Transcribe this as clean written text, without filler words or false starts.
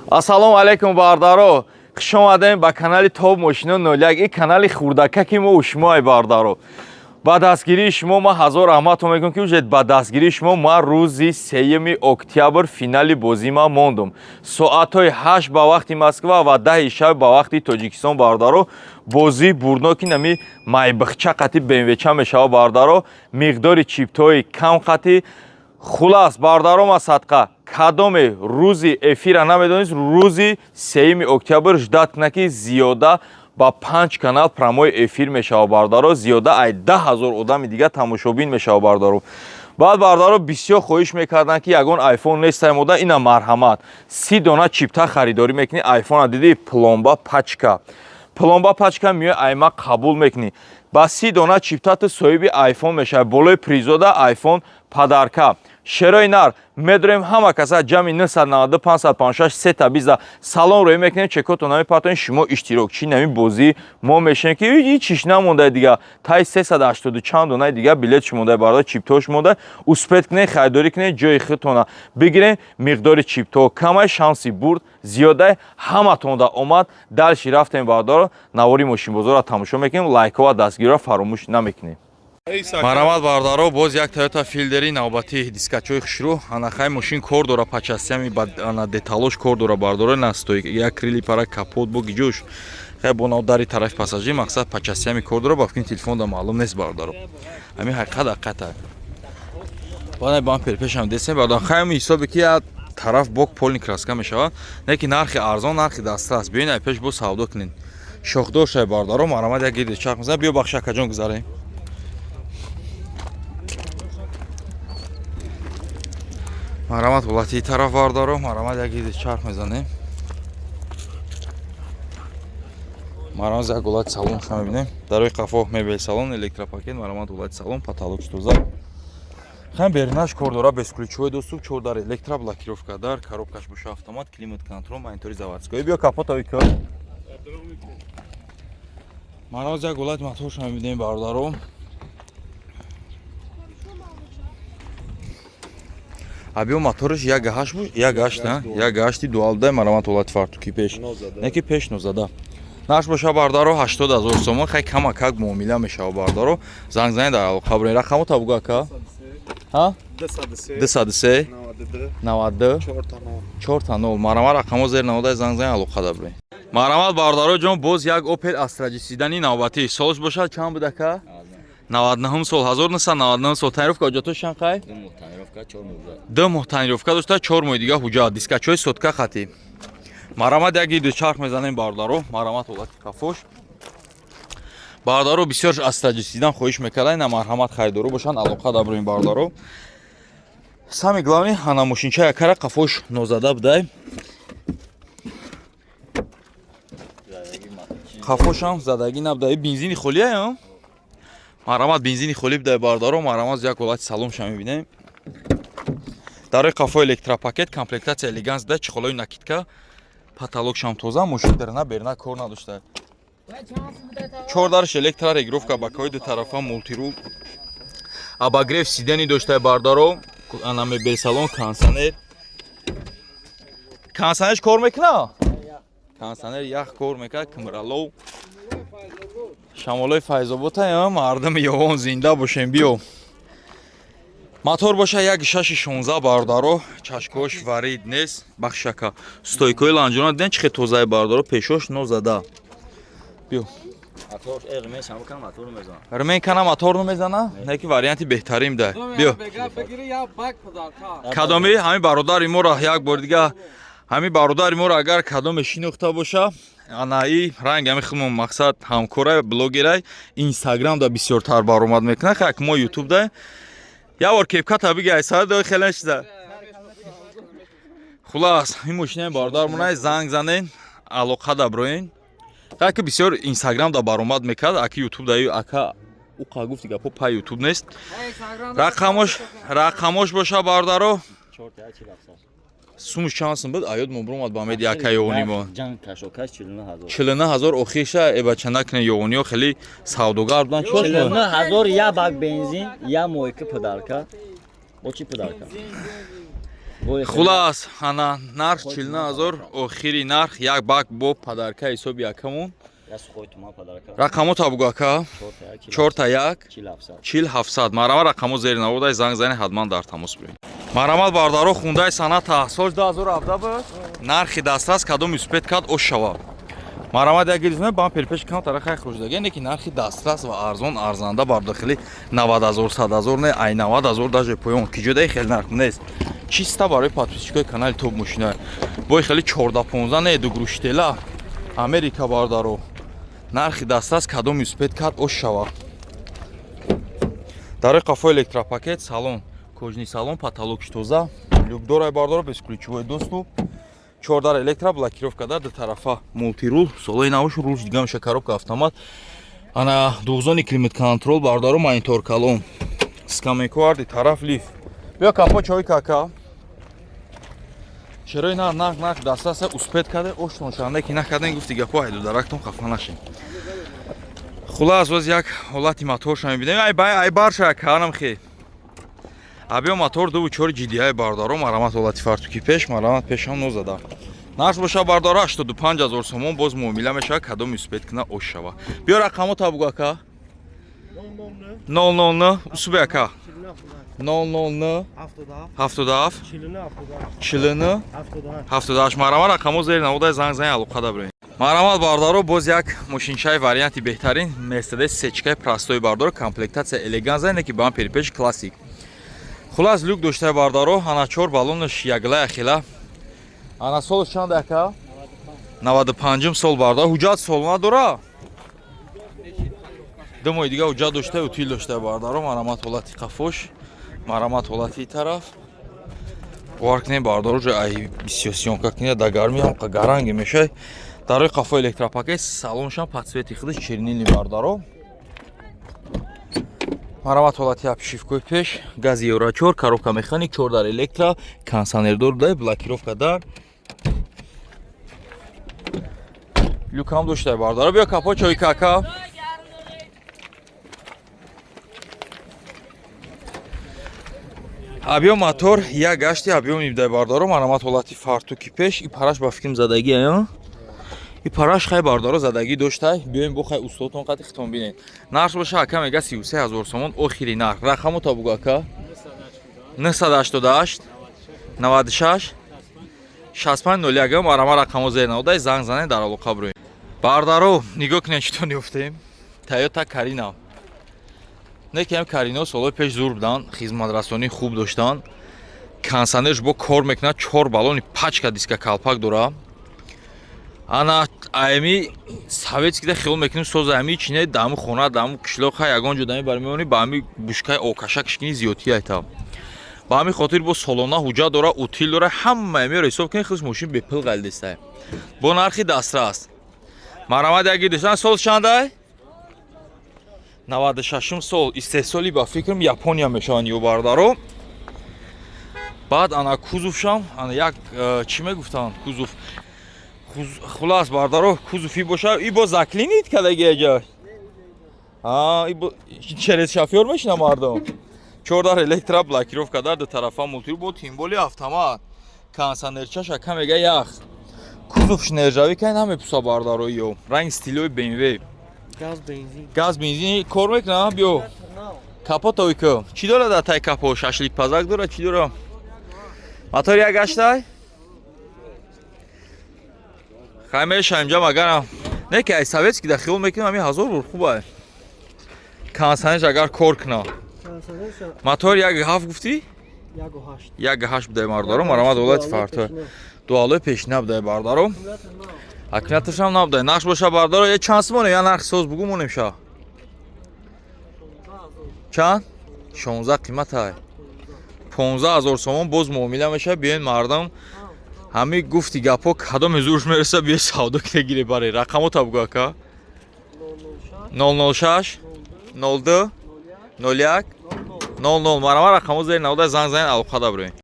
Ассалому алайкум, бардаро! Хуш омадем ба канали Топ Мошино 01. Ин канали хурдакаки мо шумо, ай бардаро. Ба дастгирии шумо ман ҳазор раҳматон мегӯям, ки уже ба дастгирии шумо ман рӯзи 3 октябр финали бозӣ ман мондум. Соатҳои 8 ба вақти Москва ва 10 шаб ба вақти Тоҷикистон, бардаро, бозии бурдноки нами майбихча қати БМВча мешава, бардаро, миқдори чиптҳои кам қати. Хулас, бардаро, ма садқа кадоме рӯзи эфира намедонист, рӯзи 3 октябр ждать кунад, ки зиёда ба панҷ канал прямой эфир мешава, бардаро, зиёда ай 10 000 одами дига тамошобин мешава, бардаро. Баъд, бардаро, бисёр хоҳиш мекарданд, ки ягон айфон нестай мода. Ина, марҳамат, 30 дона чипта харидорӣ мекунӣ, айфона диди, пломба пачка, пломба пачка миёи, айма қабул мекунӣ. Ба 30 дона чипта ту соҳиби айфон мешавӣ. Болои призода айфон подарка. Шерои нар медорем, ҳама каса ҷамъи 992 556 сета биза салом рӯй мекунем, чекото намепартонем. Шумо иштирокчии нами бозии мо мешавем, ки ҳичиш намонда дига, таи 380 чанд донаи дига билет монда, барои чиптош монда. Успеть кунед, харидорӣ кунед, ҷои худтона бигирен. Миқдори чиптҳо камай, шанси бурд зиёдай. Ҳаматонда омад. Дальше рафтем, бардоро, навори мошинбозорро тамошо мекунем, лайкҳо ва дастгириро фаромӯш намекунем. Марҳамат, бародаро, боз як Тойота Филдери навбати, дискачои хушрӯ. Анахай мошин кор дора, по частями, ана деталош кор дора, бародаро, настой як крили пара, капот бо гиҷош хай бо нав, дари тарафи пассажир, мақсад, по частями кор дора. Ба фикри телефонда маълум нест, бародаро, ҳамин ҳақиқат ҳақиқата. Баъд бампер пешам десем, бародаро, хай ҳами ҳисобе ки як тараф бок полный краска мешавад, не ки нархи арзон, нархи дастрас. Биёин, ай пеш бо савдо кунед. Шохдор шай, бародаро, марҳамат, як гирди чарх мезанад. Биё, бахш, акаҷон, гузарем. Марҳамат, ҳолати тараф, бардаро, марҳамат, як гирди чарх мезанем. Марҳамат, як ҳолати салонша мебинем. Дарои қафо, мебел салон, электропакет. Марҳамат, ҳолати салон, потолок тоза, хам бернаш кор дора, бесключевой доступ, чор дар электро, блокировка дар, коробкаш боша автомат, климат контрол, монитори заводской. Биё, капотави кор. Марҳамат, як ҳолати моторша мебинем, бародаро. Абиё, мотораш як ҳашт буд, як ҳашт, як ҳашти дуалдай. Марҳамат, ҳолати фартуки пеш, не ки пеш нозада. Нарх боша, бардаро, 80 000 сомон, хай кама как муомила мешава. Бардаро, занг занед, дар алоқа бурен. Рақамо табугу, ака? Ҳа, 203 92 4 0. Марҳамат, рақамо зер наводай, занг занед, алоқа дабурен. Марҳамат, бардаро ҷон, боз як Опел Астра седани навбатӣ. Солш бошад чанд буд, ака? 99 сол, 1999 сол. Тонировка ҳуҷҷатош чанд қай? 2 моҳ тонировка дошта, 4 моҳи дига ҳуҷҷат. Дискачои сотка хати. Марҳамат, як гирди чарх мезанем, бародаро. Марҳамат, ҳолати қафош. Бародаро, бисёр Астра седан хоҳиш мекарда. Ина, марҳамат, харидору бошанд, алоқа дабурем, бародаро. Самый главный, ана мошинча якара қафош нозада будай, қафошам задагӣ набудай. Бензини холия. Марҳамат, бензини холӣ будай, бародаро. Марҳамат, як ҳолати салонша мебинем. Дарои қафо электропакет, комплектация элеганс да, чехолои накидка, потолокшам тоза. Мошин берна берна кор надошта. Чор дарш электро, регулировка бакои ду тарафа, мультирул, обогрев сидений дошта, бардаро. Ана мебел салон, кондиционер. Кондиционерш кор мекуна, кондиционер ях кор мекунад, кмралов. Шамолои Файзобота, мардами ёвон, зинда бошем. Биё, мотор боша як шаши шонздаҳ, бародаро, чашкош варид нест. Бахшака, стойкои ланҷона диден, чӣ хел тозаи, бародаро, пешош нозада. Биё, ремень кана, мотор намезана, не ки варианти беҳтарин да. Биё, кадоми ҳамин бародари моро, як бори дига ҳамин бародари моро агар кадоме шинохта боша, анаи ранг ҳами худмон, мақсад, ҳамкора, блогерай, Инстаграм да бисёртар баромад мекунад, как мо Ютуб да. Як бор кепката биги, айсада хеле шида. Хулас, ин мошинаи бародармонай, занг занен, алоқа даброен. Ки бисёр Инстаграм да баромад мекард, аки Ютуб да ака уқа гуфти гапо па Ютуб нест. Рақамош боша, бародаро, сумуш чанд сум буд? Аёд мобромад ба меди, ака, ёғонимо. 49 000 охирша. Эбача, накне, ёғониҳо хеле савдогар буданд. 49 000, я бак бензин, я мойка подарка. Бо чӣ подарка? Хулас, ана нарх 49 000, охири нарх, як бак бо подарка ҳисоби якамон. Рақамота бугу, ака. 4 та 1 40 700. Марҳамат, рақамо зери наводай, занг зани, ҳатман дар тамос биред. Марҳамат, бардаро, Хундай Соната, сол 2017 буд, нархи дастрас, кадом успеть кард, ош шава. Марҳамат, як гиризме ба перпеш камтара хай хӯшдаги, не ки нархи дастрас ва арзон, арзанда бар дохили 90 0, 100 0 не, ай 90 0 даже поён ки ҷодаи хеле нарх нест. Чиста барои подписчикои канали Топ Мошина. Бой хеле 14 15 не, дугруштела Америка, бардаро. Нархи дастрас, кадом успеть кард, ош шава. Дарои қафо электропакет, салон кожаный салон, потолокш тоза, люкдорай, бардоро, бесключевой доступ, чордар электро, блокировка дар ду тарафа, мультирул, солои навош рулш дига меша, коробка автомат, ана двухзонный климат контроль, бардаро, монитор калон, скамейко арди тараф, лифт. Биё капо чой кака. Чарои на нарх дастраса, успеть карде оштон шанда ки накарден, гуфти гапо айду дарактон хафа нашем. Хулас, боз як ҳолати моторша мебинем. Ай бай, ай барша канам хе. Абиё мотор 2.4 GDI, бардаро, марҳамат, ҳолати фартуки пеш, марҳамат, пешам нозада. Нарх боша, бардаро, 85 0 сомон, боз муомила мешава, кадом успеть кина, ош шава. Биё рақамота бугу, ака. 009 усубе, ака. 009 77 49 78. Марҳамат, рақамо зери наводай, занг зани, алоқада бирем. Марҳамат, бардаро, боз як мошинчаи варианти беҳтарин, Мерседес сечкаи простой, бардаро, комплектация элеганза, не ки ба перепеш классик. Хулас, люк доштай, бардаро, ана чор баллонаш ягла яхила. Ана солш чанд, ака? 95 сол, бардаро, ҳуҷҷат солона дора. 2 моҳи дига ҳуҷҷат дошта, утил дошта, бардаро. Марҳамат, ҳолати қафош, марҳамат, ҳолати тараф. Бовар кунем, бардаро, ҷо ай бисёр съёмка кунед, да гарми ҳам гаранге мешай. Дарои қафо электропакет, салоншам под цвети худаш чернильный, бардаро. Марҳамат, ҳолати обшивкои пеш, гази евро 4, коробка механик, 4 дар электро, кондиционердор дай, блокировка дар. Люкам доштай, бардаро. Биё капо чой кака. Объём мотор як гашти объём ибдай, бардаро. Марҳамат, ҳолати фартуки пеш, и параш ба фикрам задагӣ, а? И параш хай, бардаро, задагӣ доштай. Биёем бо хай устодтон қати хитон бинед. Нарх боша, ака мега, 33 000 сомон, охири нарх. Рақамо та бугу, ака. 988 96 65 01. Марҳамат, рақамо зер наводай, занг занед, дар алоқа бироем. Бардаро, нигоҳ кунед, чӣ то ниёфтем. Тойота Карина. Не ки ҳам Карино солҳои пеш зур буданд, хизматрасонӣ хуб доштанд. Кондиционерш бо кор мекунад, чор баллони пачка, диска калпак дора. Ана ами советскида хиёл мекунем, соз ами чине даму хона, даму қишлоқ, ха ягон ҷо дами бар мемонӣ, ба ами бушкаи окаша кишкини зиёдтӣ айта. Ба ҳамин хотир бо солона ҳуҷҷат дора, утил дора, ҳама амиро ҳисоб кунед, худш мошин бепул ғалидистай. Бо нархи дастрас. Марҳамат, яги дӯстан, сол чандай? 96 сол, истеҳсоли ба фикрам Япония мешаванд ё, бардаро. Баъд ана кузовшам, ана як чӣ мегуфтанд, кузов. Хулас, бардаро, кузови боша, и бо заклинить кадаги эҷа. А, и бо через шофёр мешина мардум. Чордар электро, блокировка дар ду тарафа, мультируль, бо тем более автомат. Кондиционерчаш, ака мега, ях. Кузовш нержавейка намепуса, бардаро, ё. Ранг стилои BMW. Газ, бензин. Газ, бензин кор мекунад, биё. Капот ойко. Чӣ дорад дар тай капо? Шашлик пазак дорад, чӣ дорад? Мотор як гаштай? Хай меша инҷа магарам. Не ки ай советский да хиёл мекунам, ҳамин ҳазор бор хуб ай. Кондиционерш агар кор кунад. Мотор як ҳафт гуфтӣ? 1.8. 1.8 будай, бардаро. Марҳамат, ҳолати фарто. Дуалои пешина будай, бардаро. Аккумуляторшам набудай. Нарх боша, бардаро, е чанд сомоне? Я нарх соз бугу монем ша. Чанд? 16 қиматай. 15 000 сомон, боз муомила мешавад. Биёен мардам, ҳами гуфти гапҳо кадоме зурш мераса, биё савдо кида гире баре. Рақамота бугу, ака. 006 02 01 00. Марҳамат, рақамо зери навода, занг занед, алоқада бироед.